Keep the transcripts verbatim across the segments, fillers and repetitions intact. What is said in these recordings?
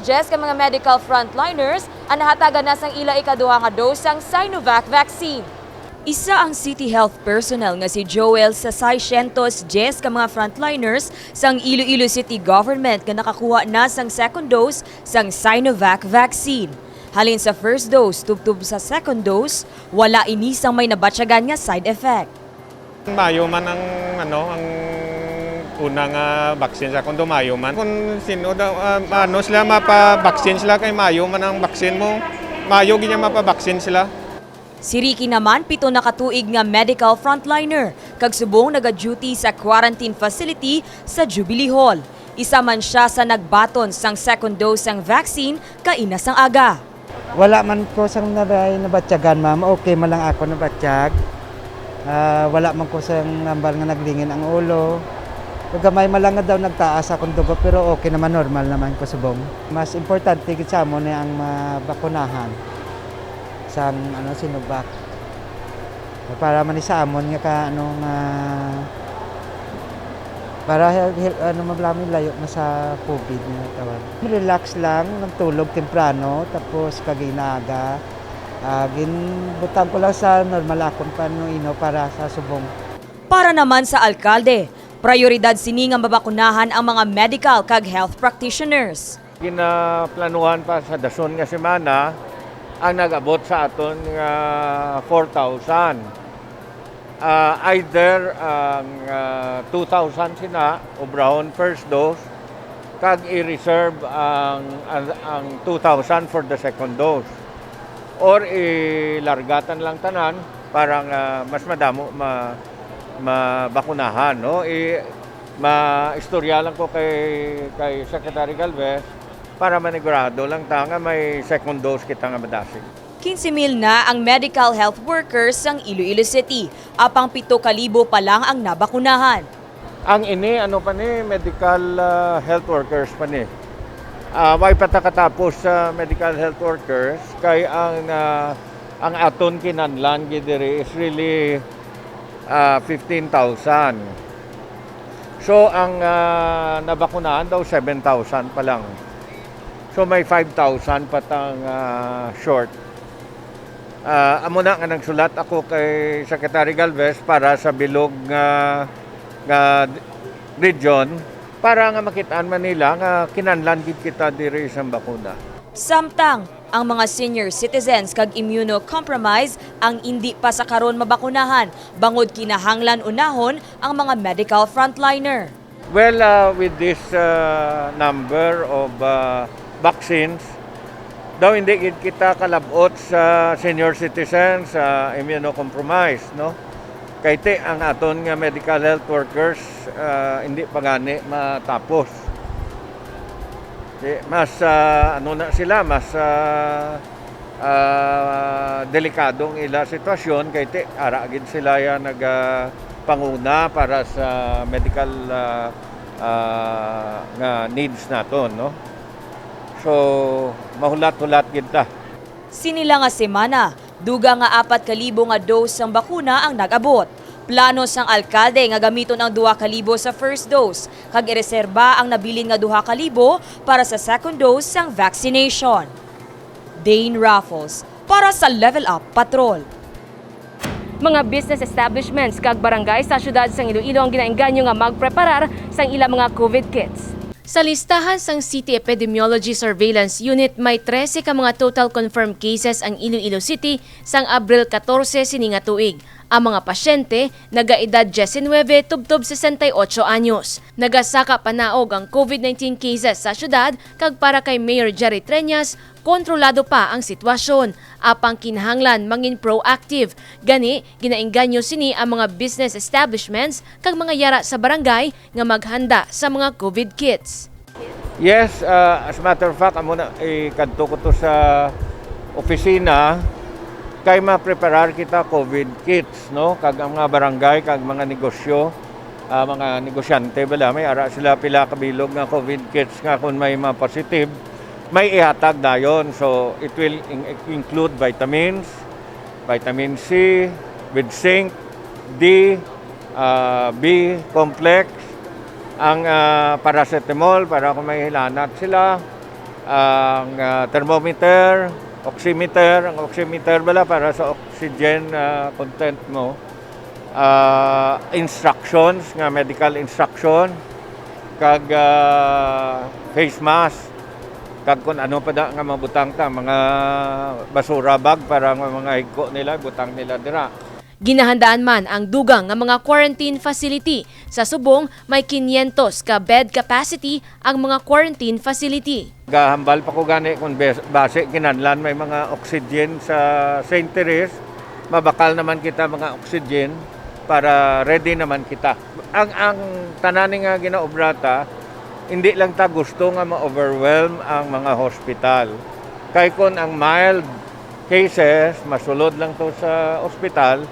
Diyes ka mga medical frontliners ang nahatagan na sang ila ikaduha nga dose sang Sinovac vaccine. Isa ang City Health personnel nga si Joel sa seiscientos diyes ka mga frontliners sang Iloilo City Government nga nakakuha na sang second dose sang Sinovac vaccine. Halin sa first dose tubtob sa second dose, wala ini sang may nabatyagan nga side effect. Mayo man ang, ano, ang una nga vaccine sa kundo, mayo man. Kung sino daw, ah, ano sila, mapa-vaccine sila kay mayo man ang vaccine mo. Mayo gid niya mapa-vaccine sila. Si Ricky naman, pito na ka tuig nga medical frontliner, kag subong naga-duty sa quarantine facility sa Jubilee Hall. Isa man sia sa nagbaton sang second dose sang vaccine kaina sang aga. Wala man ko sang nabay nabatyagan, ma'am. Okay man lang ako nabatyag. Ah, wala man ko sang hambal nga naglingin ang ulo. Ug gamay man lang nga daw nagtaas akong dugo, pero okay naman, normal naman ko subong. Mas importante gid sa amon ni ang mabakunahan sang, ano, Sinovac. Para man ni sa amon nga ka, ano, nga para hel-, hel-, ano, mablami layo na sa COVID nga tawag. Relax lang, nagtulog temprano, tapos kag inaaga, ah, ginbutang ko lang sa normal akon panuino para sa subong. Para naman sa alkalde, prayoridad sini nga mabakunahan ang mga medical kag health practitioners. Ginaplanuhan pa sa dason nga semana ang nag-abot sa aton nga four thousand. Ah, either ang, ah, two thousand sina obrahon first dose, kag i-reserve ang, ang, ang two thousand for the second dose, or ilargatan lang tanan para nga mas madamo ma-, mabakunahan, no? I-, maistorya lang ko kay, kay Secretary Galvez para manigurado lang ta nga may second dose kita nga madasig. Quince mil na ang medical health workers sang Iloilo City, apang pito ka libo pa lang ang nabakunahan. Ang ini, ano pa ni, medical, ah, health workers pa ni. Ah, way pa ta katapos sa medical health workers, kay ang, ah, ang aton kinahanglan gid diri is really, ah, fifteen thousand. So, ang, ah, nabakunahan daw seven thousand pa lang. So, may five thousand pa tang, ah, short. Ah, amo na nga nagsulat ako kay Secretary Galvez para sa bilog nga, nga region para nga makit-an man nila nga kinahanglan gid kita diri sa bakuna. Samtang ang mga senior citizens kag immunocompromised ang indi pa sa karon mabakunahan bangod kinahanglan unahon ang mga medical frontliner. Well, ah, with this, ah, number of, ah, vaccines, daw hindi gid kita kalab-ot sa senior citizens, sa immunocompromised, no? Kay ti ang aton nga medical health workers, ah, hindi pa gani matapos. Ti mas, ah, ano na sila, mas, ah, ah, delikado ang ila sitwasyon kay ti ara gid sila ya nagapanguna para sa medical, ah, ah, nga needs naton, no? So, mahulat-hulat gid ta. Sini lang nga semana, dugang nga apat ka libo nga dose sang bakuna ang nag-abot. Plano sang alkalde nga gamiton ang duha ka libo sa first dose kag ireserba ang nabilin nga duha ka libo para sa second dose sang vaccination. Dane Raffles para sa Level Up Patrol. Mga business establishments kag barangay sa siyudad sang Iloilo ang ginaengganyo nga magpreparar sang ila mga COVID kits. Sa listahan sang City Epidemiology Surveillance Unit, may trese ka mga total confirmed cases ang Iloilo City sang Abril katorse sini nga tuig. Ang mga pasyente nagaedad diecinuebe tubtob sesenta y ocho anyos. Nagasaka panaog ang COVID nineteen cases sa siyudad, kag para kay Mayor Jerry Treñas, kontrolado pa ang sitwasyon. Apang kinahanglan mangin proactive. Gani, ginaengganyo sini ang mga business establishments kag mga yara sa barangay nga maghanda sa mga COVID kits. Yes, ah, as a matter of fact, amo na, ikadto ko to sa opisina kay mapreparar kita COVID kits, no? Kag ang mga barangay, kag mga negosyo, ah, mga negosyante bala, may ara sila pila ka bilog nga COVID kits nga kung may mga positive, may ihatag dayon. So, it will in-, include vitamins, vitamin C with zinc, D, ah, B complex, ang, ah, paracetamol para kung may hilanat sila, Ang, ah, thermometer, oximeter, ang oximeter bala para sa oxygen, ah, content mo, ah, instructions nga medical instruction, kag, ah, face mask, kag kun ano pa da nga mabutang ta, mga basura bag para nga mga higko nila, butang nila dira. Ginahandaan man ang dugang nga mga quarantine facility. Sa subong, may quinientos ka bed capacity ang mga quarantine facility. Gahambal pa ko gani kung bes-, basi kinahanglan may mga oxygen sa Saint Therese, mabakal naman kita mga oxygen para ready naman kita. Ang, ang tanan nga ginaobra ta, hindi lang ta gusto nga ma-overwhelm ang mga hospital. Kay kun ang mild cases, masulod lang to sa ospital,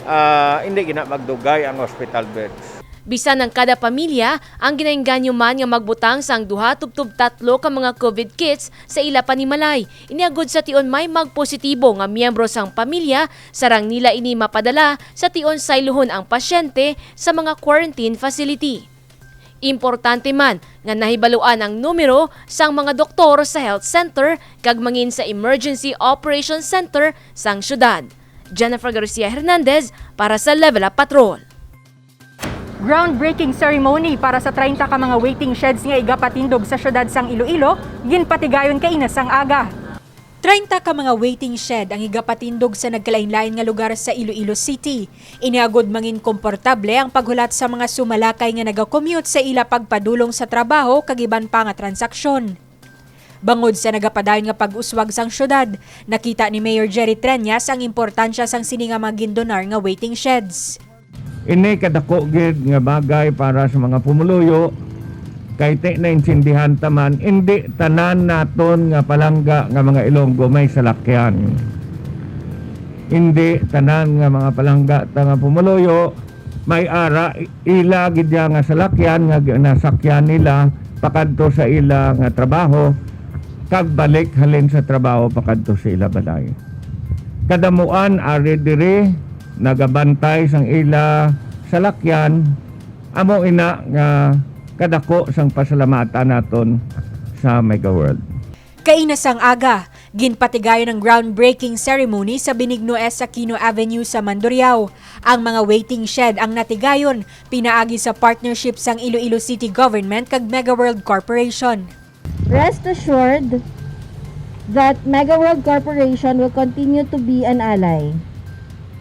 ah, hindi gina magdugay ang hospital beds. Bisan ang kada pamilya, ang ginaengganyo man nga magbutang sang duha tubtob tatlo ka mga COVID kits sa ila panimalay, iniagod sa tion may magpositibo nga miyembro sang pamilya, sarang nila ini mapadala sa tion saylohon ang pasyente sa mga quarantine facility. Importante man nga nahibaluan ang numero sang mga doktor sa health center kag mangin sa Emergency Operations Center sang syudad. Jennifer Garcia Hernandez para sa Level Up Patrol. Groundbreaking ceremony para sa treinta ka mga waiting sheds nga igapatindog sa siyudad sang Iloilo, ginpatigayon kaina sang aga. Treinta ka mga waiting shed ang igapatindog sa nagkalainlain nga lugar sa Iloilo City. Iniagod mangin komportable ang paghulat sa mga sumalakay nga nagakommute sa ila pagpadulong sa trabaho kag iban pa nga transaksyon. Bangod sa nagapadayon nga pag-uswag sang siyudad, nakita ni Mayor Jerry Treñas ang importansya sang sini nga mga gindonar nga waiting sheds. Ini kadako gid nga bagay para sa mga pumuluyo, kay ti naintindihan ta man, indi tanan naton nga palangga nga mga Ilonggo may salakyan. Indi tanan nga mga palangga ta nga pumuluyo may ara, ila gid ya nga salakyan nga ginasakyan nila pakadto sa ila nga trabaho kag balik halin sa trabaho pakadto sa ila balay. Kadamuan ari diri nagabantay sang ila salakyan, amo ina nga kadako sang pasalamatan naton sa Mega World. Kaina sang aga, ginpatigayon ang groundbreaking ceremony sa Benigno S. Aquino Avenue sa Mandurriao. Ang mga waiting shed ang natigayon pinaagi sa partnership sang Iloilo City Government kag Mega World Corporation. Rest assured that Mega World Corporation will continue to be an ally.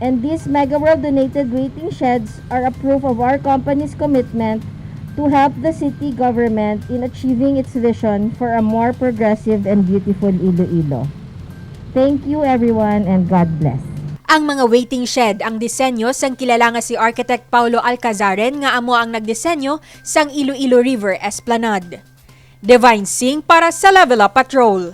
And these Mega World donated waiting sheds are a proof of our company's commitment to help the city government in achieving its vision for a more progressive and beautiful Iloilo. Thank you, everyone, and God bless. Ang mga waiting shed ang disenyo sang kilala nga si Architect Paulo Alcazaren, nga amo ang nagdisenyo sang Iloilo River Esplanade. Divine Singh para sa Level Up Patrol.